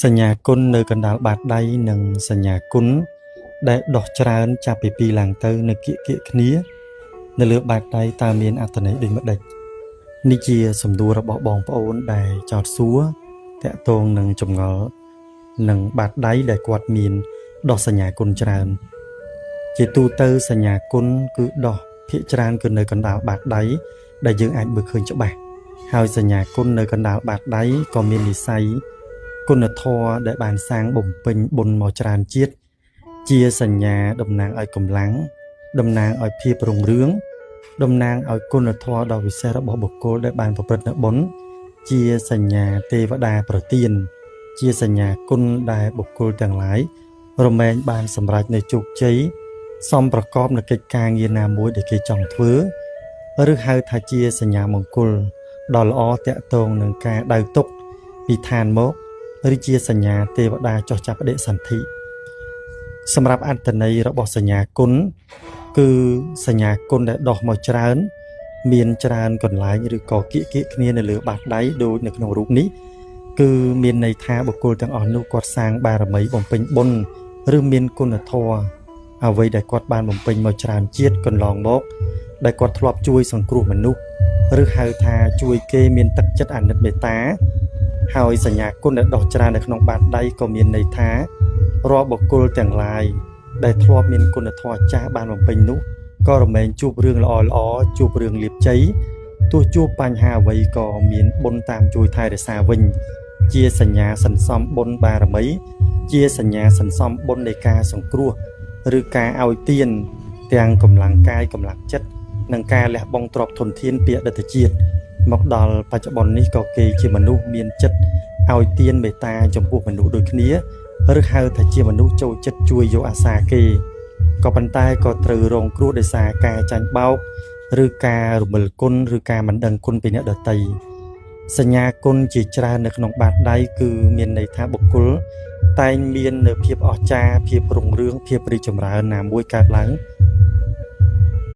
សញ្ញាគុណនៅកណ្ដាលបាតដៃនិងសញ្ញាគុណដែលដុះច្រើនចាប់ពីពីរឡើងទៅនៅគៀកគៀកគ្នានៅលើបាតដៃតើមានអត្ថន័យដូចម្ដេចនេះជាសំណួររបស់បងប្អូនដែលចោទសួរតាក់ទងនឹងចម្ងល់និងបាតដៃដែលគាត់មានដោះសញ្ញាគុណច្រើនជាទូទៅសញ្ញាគុណគឺដោះភាគច្រើនគឺនៅកណ្ដាលបាតដៃដែលយើងអាចមើលឃើញច្បាស់ហើយសញ្ញាគុណនៅកណ្ដាលបាតដៃក៏មាននិស្ស័យគុណធម៌ដែលបានសាងបំពេញបុណ្យមកច្រើនជាតិជាសញ្ញាតំណាងឲ្យកម្លាំងតំណាងឲ្យភាពរុងរឿងតំណាងឲ្យគុណធម៌ដ៏វិសេសរបស់បុគ្គលដែលបានប្រព្រឹត្តនូវបុណ្យជាសញ្ញាទេវតាប្រទានជាសញ្ញាគុណដែលបុគ្គលទាំងឡាយរមែងបានសម្រេចនៅជោគជ័យសមប្រកបនៅកិច្ចការងារណាមួយដែលគេចង់ធ្វើឬហៅថាជាសញ្ញាមង្គលដ៏ល្អតាក់ទងនឹងការដៅទុកពីឋានមកឬជាសញ្ញាទេវតាចុះចាប់បដិសន្ធិសម្រាប់អត្ថន័យរបស់សញ្ញាគុណគឺសញ្ញាគុណដែលដោះមកច្រើនមានច្រើនកន្លែងឬក៏គៀកគៀកគ្នានៅលើបាតដៃដូចនៅក្នុងរូបនេះគឺមានន័យថាបុគ្គលទាំងអស់នោះគាត់សាងបារមីបំពេញបុណ្យឬមានគុណធម៌អ្វីដែលគាត់បានបំពេញមកច្រើនជាតិកន្លងមកដែលគាត់ធ្លាប់ជួយសង្គ្រោះមនុស្សឬហៅថាជួយគេមានទឹកចិត្តអាណិតមេត្តាហើយសញ្ញាគុណដែលដោះច្រើននៅក្នុងបាតដៃក៏មានន័យថារាល់បុគ្គលទាំងឡាយដែលធ្លាប់មានគុណធម៌ចាស់បានបំពេញនោះក៏រមែងជួបរឿងល្អល្អជួបរឿងលាភជ័យទោះជួបបញ្ហាអ្វីក៏មានបុណ្យតាមជួយថែរក្សាវិញជាសញ្ញាសន្សំបុណ្យបារមីជាសញ្ញាសន្សំបុណ្យនៃការសង្គ្រោះឬការឲ្យទានទាំងកម្លាំងកាយកម្លាំងចិត្តនិងការលះបង់ទ្រព្យធនធានពីអតីតជាតិមកដល់បច្ចុប្បន្ននេះក៏គេជាមនុស្សមានចិត្តឲ្យទានមេត្តាចំពោះមនុស្សដូចគ្នាឬហៅថាជាមនុស្សចូលចិត្តជួយយកអាសាគេក៏ប៉ុន្តែក៏ត្រូវរងគ្រោះដោយសារការចាញ់បោកឬការរមិលគុណឬការមិនដឹងគុណពីអ្នកដទៃសញ្ញាគុណជាច្រើននៅក្នុងបាតដៃគឺមានន័យថាបុគ្គលតែងមាននៅភាពអស្ចារ្យភាពរុងរឿងភាពរីកចម្រើនណាមួយកើតឡើង